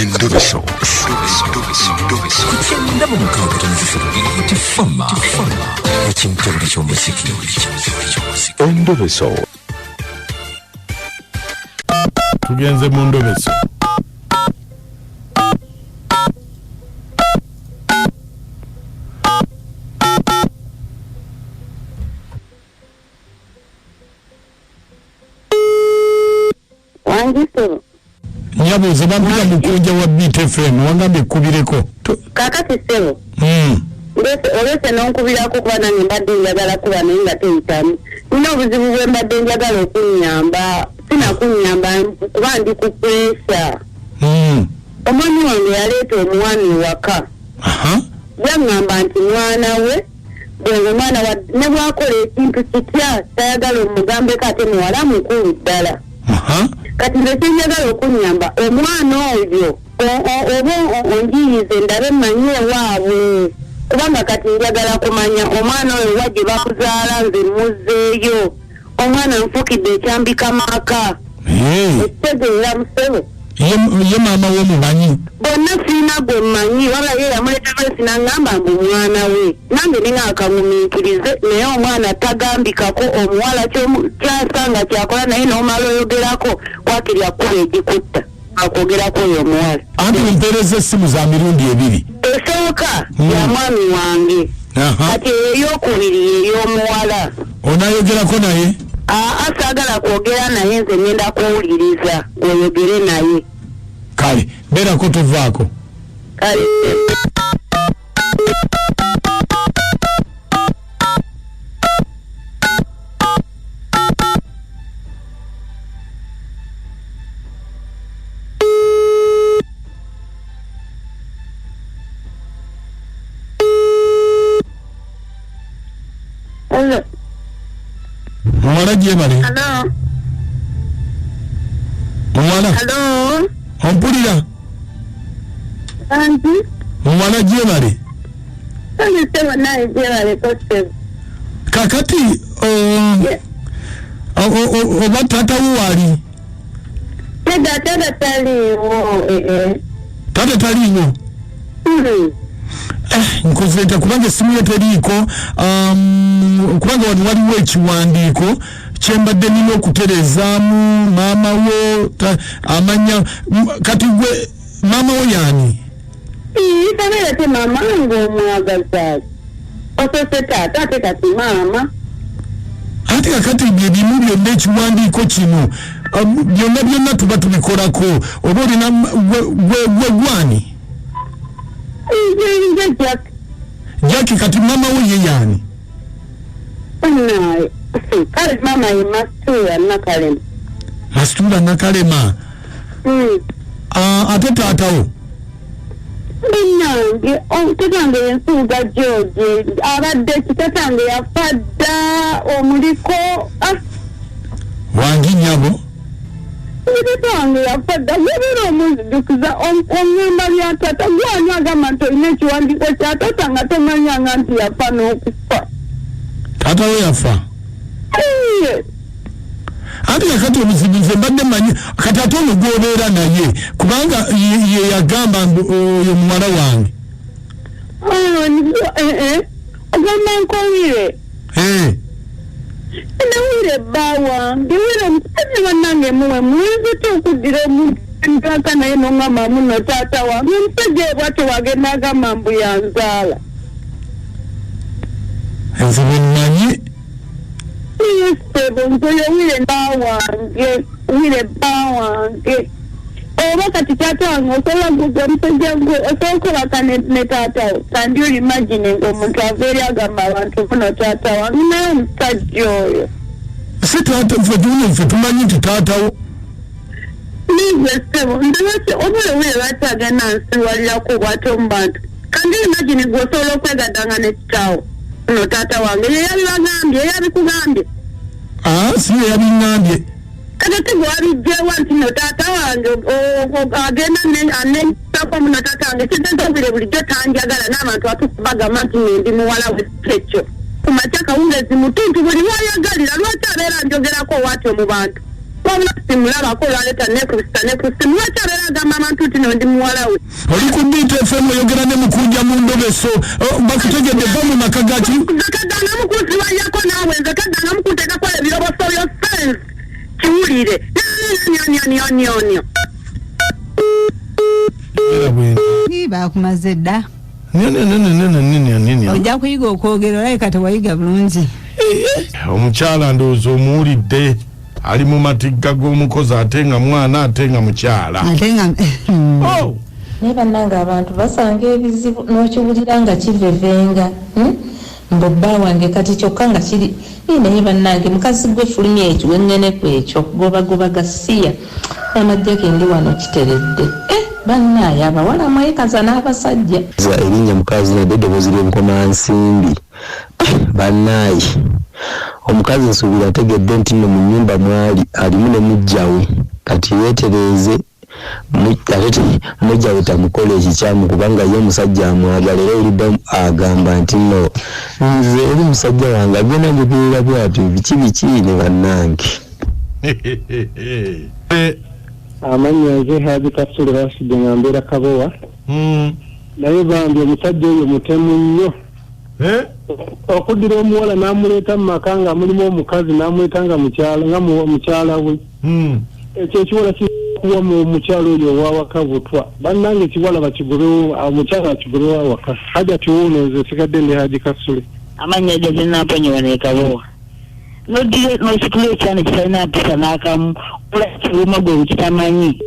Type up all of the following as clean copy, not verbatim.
Endobeso. Ku 96.3 Tifama ekimtebule ky'omuziki. Endobeso. Tugenze mu ndobeso. Wangi ssebo. Nyabuuze bampita mukunja wa Beat FM, wangambye ekkubireko. Kakati ssebo. Olese n'onkubirako kuba nange mbadde njagala kuba naye nga teyitamu. Nina obuzibu bwe mbadde njagala okunnyamba, sinakunnyamba kuba ndi ku puresha. Omwami wange yaleeta omwana ewaka. Yaŋŋamba nti mwana we bwe omwana wa ne bw'akola ekintu kitya tayagala omugambeko ate muwala mukulu ddala. Kati nze kyenjagala okunnyamba omwana oyo oba onjiyize ndabe mmanyi ewaabwe, kubanga kati njagala kumanya omwana oyo wa gye bamuzaala nze muzzeeyo. Omwana nfukidde ekyambika maka. Ekitegeera musebo. Ye maama we mumanyi? Bonna sirina gwe mmanyi, wabula ye yamuleeta lwesi n'aŋŋamba mbu mwana we. Nange ninga akaŋumiikirize, naye omwana tagambikako, omuwala kyasanga kyakola naye n'omala oyogerako wakiri akkuba egikutta akwogerako oyo omuwala. Anti mpeereza essimu za mirundi ebiri. Esooka ya mwami wange. Kati ey'okubiri ey'omuwala. Onaayogerako naye? Aa, saagala kwogera naye, nze ngenda kuwuliriza oyogere naye. Kale, beerako tovaako. Kale. Hello. Muwala gyebale. Hello. Muwala. Hello. Ompulira? Anti? Muwala gyebale. Kale ssebo naye gyebaleko ssebo. Kakati oba taata wo waali? Nedda taata taliiwo. Taata taliiwo? Nkoze ntya kubanga essimu ye teriiko, kubanga wano waliwo ekiwandiiko kyembadde nina okuterezaamu maama wo amanya. Kati gwe maama wo yaani? Tabeera te maama ng'omwagaza osose taata ate kati maama. Ate kakati bye bimu byonna ekiwandiiko kino byonna byonna tuba tubikolako, oba olina gwe gwani? Nze Jack. Jack, kati maama wo ye yaani? Kale maama ye Mastura Nakalema. Mastura Nakalema. Ate taata wo? Bannange, tatange yensuuga George abadde ki, tatange yafa dda omuliko. Wangi nnyabo? Tatange yafa dda, gwebeera omunzijukiza oŋŋamba bya taata, gwani agamba nti olina ekiwandiiko kya taata nga tomanyanga nti yafa n'okufa. Taata we yafa? Anti kakati obuzibu nze mbadde mmanyi kati ate ono gw'obeera naye kubanga ye yagamba mbu oyo muwala wange. Ogamba nkowire. Nawire bba wange, wire omusajja bannange muwe muyinza otya okuddira omuntu mpaka naye n'oŋŋamba muno taata wange, omusajja oyo bw'atyo bw'agenda agamba mbu yanzaala. Nze bwe mmanyi. Ssebo, nze oyo wire bba wange, wire bba wange. Oba kati taata wange osobola gwe omusajja gwe osobola okubaka ne taata wo. Can you imagine ng'omuntu ava eri agamba abantu muno taata wange, naye omusajja oyo. Si taata, ffe tuno ffe tumanyi nti taata wo. Nze ssebo, nze lwaki oba oyo wire lwaki agenda nsiwalirako bw'atyo mu bantu? Can you imagine gwe osobola okwegaddanga ne kitaawo? Muno taata wange ye yabibagambye, ye yabikugambye. Si ye yabiŋŋambye. Kati ate gwe wabiggyewa nti no taata wange agenda aneesako muno taata wange, kitegeeza obwire bulijjo tanjagala n'abantu atuuka bagamba nti nno ndi muwala we ekyo. Ku makya akawungeezi mutuntu buli lw'ayagalira, lwaki abeera anjogerako bw'atyo mu bantu? Wabula simulabako olwaleeta nekusita nekusimu, lwaki abeera agamba abantu nti no ndi muwala we? Oli ku Beat FM, oyogera ne Mukunja mu Ndobeso. Oh, bakutegedde, va mu maka gaki? Nze kaddangamu kunziwayako naawe, nze kaddangamu kunteekako ebiroboso byo sense kiwulire nyonyonyonyonyonyo. Bakumaze dda. Ojja kuyiga okwogera, olabika tewayiga bulungi. Omukyala ndowooza omuwulidde, ali mu matigga g'omukozi, ate nga mwana, ate nga mukyala. Ate nga Oh! Naye bannange, abantu basanga ebizibu n'okiwulira nga kivevenga, Mbu bba wange kati, kyokka nga kiri. Ii, naye bannange, mukazi gwe fulumya ekyo weŋŋeneku ekyo gobagoba gasiya amajjako ndi wano kiteredde. Eh, bannaaye, abawala mwekaza n'abasajja. Za erinnya mukazi nadde eddoboozi ly'obukomansimbi. Bannaaye, omukazi nsuubira ategedde nti nno mu nnyumba mwali alimu ne muggyawe. Kati yeetereeze, ate muggyawe tamukola ekikyamu, kubanga ye omusajja amwagala. Era olidda agamba nti nno nze eri musajja wange agenda njogerera bwatyo biki biki ne bannange. Amannya nze Haji Kasule Basidde, nga mbeera Kabowa. Naye bambi, omusajja oyo mutemu nnyo. Okuddira omuwala n'amuleeta mu maka nga mulimu omukazi, n'amuleeta nga mukyala, nga mukyala we. Ekyo ekiwala kikuwa mu mukyala oyo owawaka butwa. Bannange, ekiwala bakigobewo, omukyala akigobewo awaka. Haji wuuno, nze nsigadde ndi Haji Kasule. Amannya gazinamponye wano ekabowa. Noddira nositula ekyana kitalina mpisa n'akamu, ola kiruma gwe kitamanyi.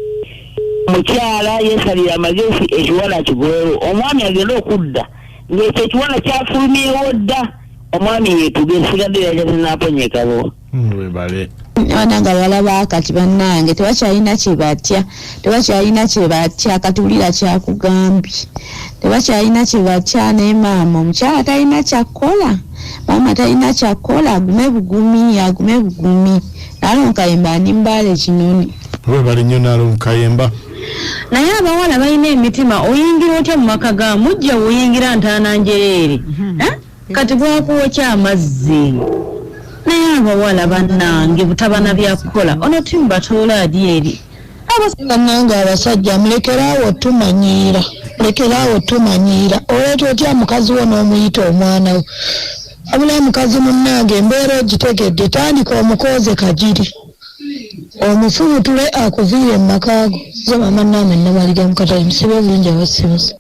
Mukyala yeesalira amagezi, ekiwala akigobewo. Omwami agenda okudda ng'ekyo ekiwala kyafulumyewo dda, omwami yeetuga. Esigadde yajazinamponye ekabowa. Webale. Bannange, abawala baakati bannange tebakyalina kye batya, tebakyalina kye batya. Katuwulira kyakugambye, tebakyalina kye batya. Naye maama, omukyala talina kyakkola, maama talina kyakkola, agume bugumi, agume bugumi. Nalonkayemba ndi Mbaale Kinoni. Webale nnyo, Nalonkayemba. Naye abawala balina emitima. Oyingira otya mu maka ga mujja? Oyingira ntaana njereere. Eh? Kati bwakuwokya amazzi. Naye abawala bannange, butabana byakukola ono timu batoola adi eri. Bannange abasajja, mulekeraawo tumanyiira, mulekeraawo tumanyiira. Oleeta otya mukazi wo n'omuyita omwana wo? Wabula mukazi munnange, embeera ogitegedde, tandika omukooze kagiri, omufubutule akuviire mu maka go. Ze mama Naame Namaliga Mukatale, musibe bulungi abasibusa.